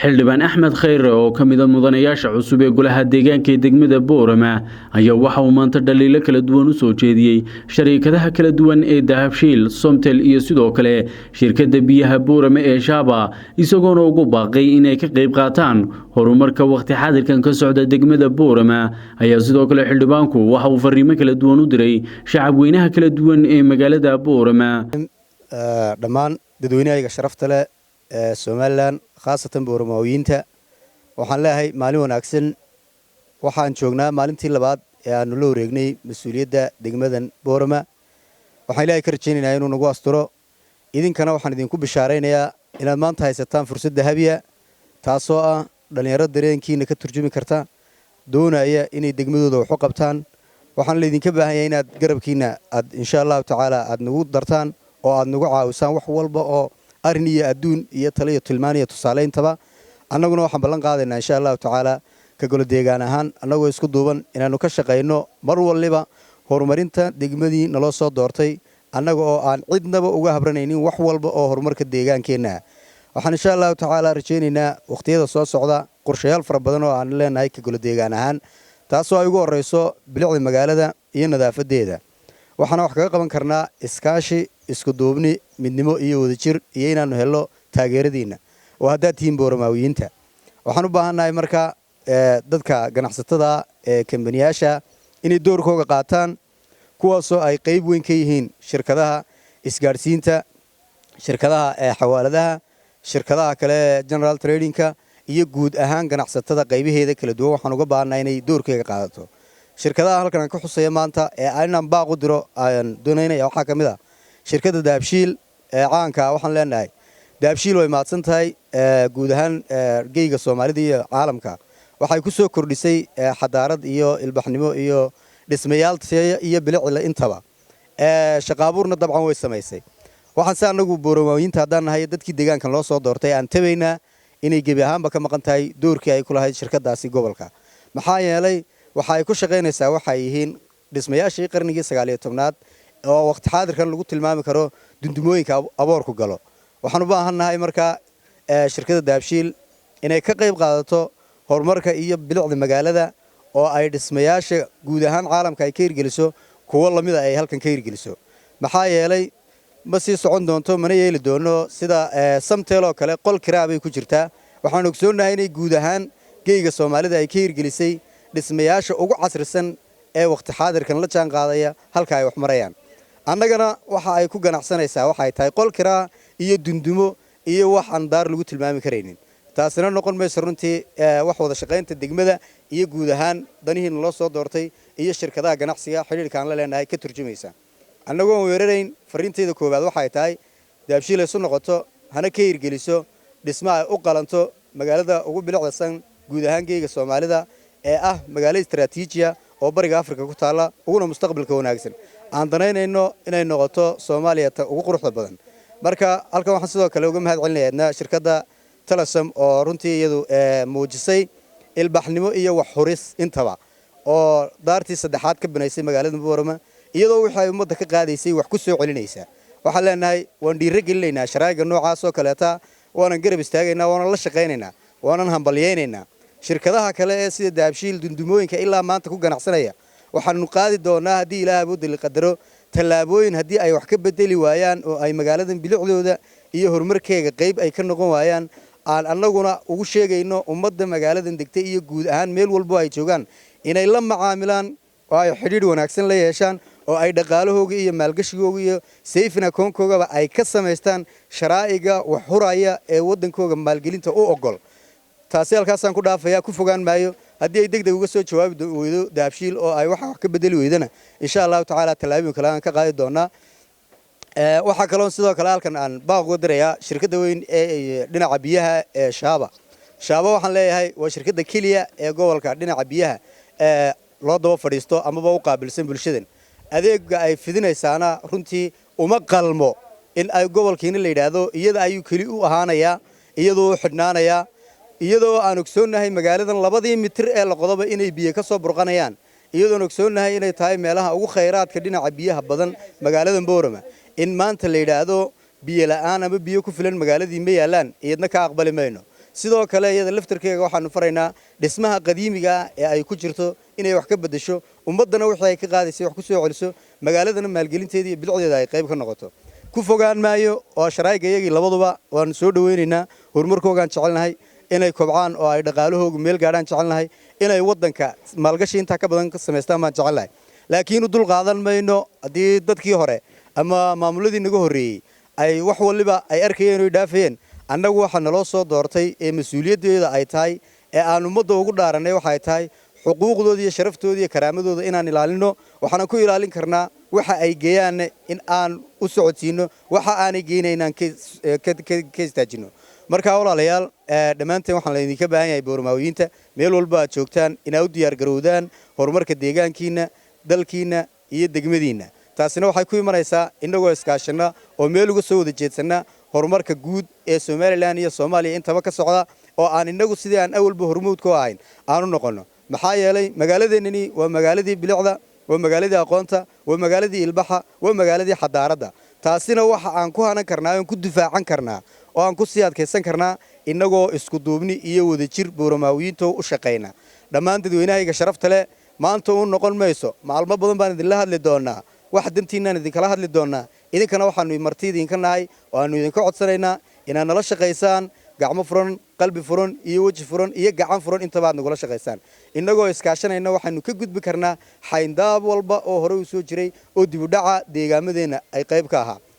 Xildhibaan Axmed Khayre oo ka mid a mudanayaasha cusub ee golaha deegaanka ee degmada Boorama ayaa waxa uu maanta dhaliilo kala duwan u soo jeediyey shariikadaha kala duwan ee Dahabshiil, Somtel iyo sidoo kale shirkadda biyaha Boorama ee Shaaba, isagoona ugu baaqay inay ka qayb qaataan horumarka wakhti xaadirkan ka socda degmada Boorama. Ayaa sidoo kale xildhibaanku waxa uu fariimo kala duwan u diray shacabweynaha kala duwan ee magaalada Boorama. Dhammaan dadweynahayga sharafta leh ee Somaliland, khaasatan Booramaawiyiinta, waxaan leeyahay maalin wanaagsan. Waxaan joognaa maalintii labaad ee aanu la wareegnay mas-uuliyadda degmadan Boorama. Waxaan Ilaahay ka rajaynaynaa inuu nagu asturo. Idinkana waxaan idinku bishaaraynayaa inaad maanta haysataan fursad dahabiya, taasoo ah dhallinyaro dareenkiina ka turjumi karta, doonaya inay degmadooda wax u qabtaan. Waxaana laydinka baahan yahay inaad garabkiina aad, insha Allahu tacaala, aad nagu dartaan oo aad nagu caawisaan wax walba oo arrin iyo adduun iyo talo iyo tilmaan iyo tusaaleyntaba. Annaguna waxaan ballan qaadaynaa, insha Allahu tacaala, ka golo deegaan ahaan, annagoo isku duuban, inaannu ka shaqayno mar waliba horumarinta degmadii naloo soo doortay, annaga oo aan cidnaba uga habranaynin wax walba oo horumarka deegaankeenna ah. Waxaan, insha Allahu tacaala, rajaynaynaa wakhtiyada soo socda qorshayaal fara badan oo aan leenahay ka golo deegaan ahaan, taasoo ay ugu horreyso bilicda magaalada iyo nadaafadeeda. Waxaana wax kaga qaban karnaa iskaashi, isku duubni, midnimo iyo wadajir, iyo inaannu helno taageeradiinna oo haddaad tihiin Booramaawiyiinta. Waxaan u baahannahay marka dadka ganacsatada ee kambaniyaasha inay doorkooga qaataan, kuwaasoo ay qayb weyn ka yihiin shirkadaha isgaadhsiinta, shirkadaha ee xawaaladaha, shirkadaha kale ee general tradingka iyo guud ahaan ganacsatada qaybaheeda kala duwan. Waxaan uga baahannahay inay doorkeega qaadato. Shirkadaha halkan aan ka xusaya maanta ee inaan baaq u diro aan doonaynaya waxaa ka mid ah shirkadda Dahabshiil ee caanka. Waxaan leenahay, Dahabshiil way mahadsan tahay. Guud ahaan geyga Soomaalida iyo caalamka waxay ku soo kordhisay xadaarad iyo ilbaxnimo iyo dhismayaal iyo bilicila intaba. Shaqaabuurna dabcan way samaysay. Waxaan se annagu Booramaawiyiinta haddaan nahay, dadkii deegaankan loo soo doortay, aan tabaynaa inay gebi ahaanba ka maqan tahay doorkii ay ku lahayd shirkadaasi gobolka. Maxaa yeelay, waxa ay ku shaqaynaysaa waxay yihiin dhismayaashii qarnigii 19aad oo waqti xaadirkan lagu tilmaami karo dundumooyinka aboorku galo. Waxaan u baahan nahay markaa shirkadda Dahabshiil inay ka qayb qaadato horumarka iyo bilicda magaalada, oo ay dhismayaasha guud ahaan caalamka ay ka hirgeliso kuwo lamida ay halkan ka hirgeliso. Maxaa yeelay, ma sii socon doonto, mana yeeli doono. Sida Samtel oo kale, qol kiraa bay ku jirtaa. Waxaan ogsoonnahay inay guud ahaan geyga Soomaalida ay ka hirgelisay dhismayaasha ugu casrisan ee waqti xaadirkan la jaan qaadaya halka ay wax marayaan. Annagana waxa ay ku ganacsanaysaa waxay tahay qol kiraa iyo dundumo iyo wax aan daar lagu tilmaami karaynin. Taasina noqon mayso runtii wax wada shaqaynta degmada iyo guud ahaan danihiina loo soo doortay iyo shirkadaha ganacsiga xidhiidhka aan la leenahay ka turjumaysa. Annagoon weerarayn, fariintayda koowaad waxay tahay Dahabshiil isu noqoto, hana ka hirgeliso dhisma ay u qalanto magaalada ugu bilicdasan guud ahaan geyga Soomaalida ee ah magaalo istaraatiijiya oo Bariga Afrika ku taalla, uguna mustaqbalka wanaagsan, aan danaynayno inay noqoto Soomaaliya ta ugu quruxda badan. Marka halkan waxaan sidoo kale uga mahad celinayaa shirkadda Telesom oo runtii iyadu muujisay ilbaxnimo iyo wax huris intaba, oo daartii saddexaad ka binaysay magaalada Boorama, iyadoo wixii ay ummadda ka qaadaysay wax ku soo celinaysa. Waxaan leenahay, waan dhiiro gelinaynaa sharaa'iga noocaas oo kaleeta, waanan garab istaagaynaa, waanan la shaqaynaynaa, waanan hambalyaynaynaa. Shirkadaha kale ee sida Dahabshiil dundumooyinka ilaa maanta ku ganacsanaya, waxaanu qaadi doonaa, haddii Ilaah awoodda qadaro, tallaabooyin haddii ay wax ka bedeli waayaan oo ay magaaladan bilicdooda iyo horumarkeega qayb ay ka noqon waayaan, aan annaguna ugu sheegayno ummadda magaaladan degtay iyo guud ahaan meel walbo ay joogaan inay la macaamilaan oo ay xidhiidh wanaagsan la yeeshaan oo ay dhaqaalahooga iyo maalgashigooga iyo saving accountkoogaba ay ka samaystaan sharaa'iga wax huraya ee waddankooga maalgelinta u ogol. Taasi halkaasaan ku dhaafaya, ku fogaan maayo. Haddii ay deg deg uga soo jawaabi weydo Dahabshiil oo ay waxa wax ka bedeli weydana, insha Allahu tacaala, tallaabooyin kale aan ka qaadi doonaa. Waxaa kaloo sidoo kale halkan aan baaq uga dirayaa shirkadda weyn ee dhinaca biyaha ee Shaaba. Shaaba waxaan leeyahay waa shirkadda keliya ee gobolka dhinaca biyaha ee loo daba fadhiisto amaba u qaabilsan bulshadan. Adeega ay fidinaysaana runtii uma qalmo in ay gobolkiina la yidhaahdo iyada ayuu keli u ahaanayaa, iyadoo u xidhnaanayaa, iyadoo aan ogsoonnahay magaaladan labadii mitir ee la qodoba inay biyo ka soo burqanayaan, iyadoon ogsoonnahay inay tahay meelaha ugu khayraadka dhinaca biyaha badan magaaladan Boorama. In maanta la yidhaahdo biyo la'aan ama biyo ku filan magaaladii ma yaalaan, iyadna ka aqbali mayno. Sidoo kale iyada laftarkeega waxaanu faraynaa dhismaha qadiimiga ah ee ay ku jirto inay wax ka beddesho, ummaddana wixii ay ka qaadaysay wax ku soo celiso, magaaladana maalgelinteeda iyo bilicdeeda ay qayb ka noqoto. Ku fogaan maayo oo sharaa'iga iyagii labaduba waanu soo dhoweynaynaa, horumarkoogaan jecelnahay, inay kobcaan oo ay dhaqaalahoogu meel gaadhaan jecelnahay, inay waddanka maalgashi intaa ka badan ka samaystaan baan jecelnahay. Laakiin u dul qaadan mayno haddii dadkii hore ama maamuladii naga horreeyey ay wax waliba ay arkayeen oy dhaafayeen. Annagu waxaa naloo soo doortay ee mas-uuliyaddeeda ay tahay ee aan ummadda ugu dhaarannay waxay tahay xuquuqdooda iyo sharaftooda iyo karaamadooda inaan ilaalinno. Waxaana ku ilaalin karnaa waxa ay geeyaanna in aan u socodsiinno, waxa aanay geyna inaan ka istaajinno. Marka walaalayaal, dhammaanteen waxaan laydinka baahan yahay, Boormaawiyiinta meel walba aad joogtaan, inaa u diyaargarowdaan horumarka deegaankiinna, dalkiinna iyo degmadiinna. Taasina waxay ku imanaysaa innagoo iskaashanna oo meel uga soo wada jeedsanna horumarka guud ee Somalilan iyo Soomaaliya intaba ka socda, oo aan innagu sidii aan awalba hormuudka u ahayn aanu noqonno. Maxaa yeelay magaaladeennani waa magaaladii bilicda, waa magaaladii aqoonta, waa magaaladii ilbaxa, waa magaaladii xadaaradda. Taasina waxa aan ku hanan karnaa oon ku difaacan karnaa oo aan ku sii adkaysan karnaa innagoo isku duubni iyo wadajir Booramaawiyiinto u shaqayna. Dhammaan dadweynahayga sharafta leh, maanta u noqon mayso, maalmo badan baan idinla hadli doonaa, wax dantiinaan idinkala hadli doonaa. Idinkana waxaanu marti idinka nahay oo aanu idinka codsanaynaa inaad nala shaqaysaan gacmo furan, qalbi furan iyo weji furan iyo gacan furan intaba aad nagula shaqaysaan. Innagoo iskaashanayna waxaanu ka gudbi karnaa xayndaab walba oo hore u soo jiray oo dibudhaca deegaamadeenna ay qayb ka ahaa.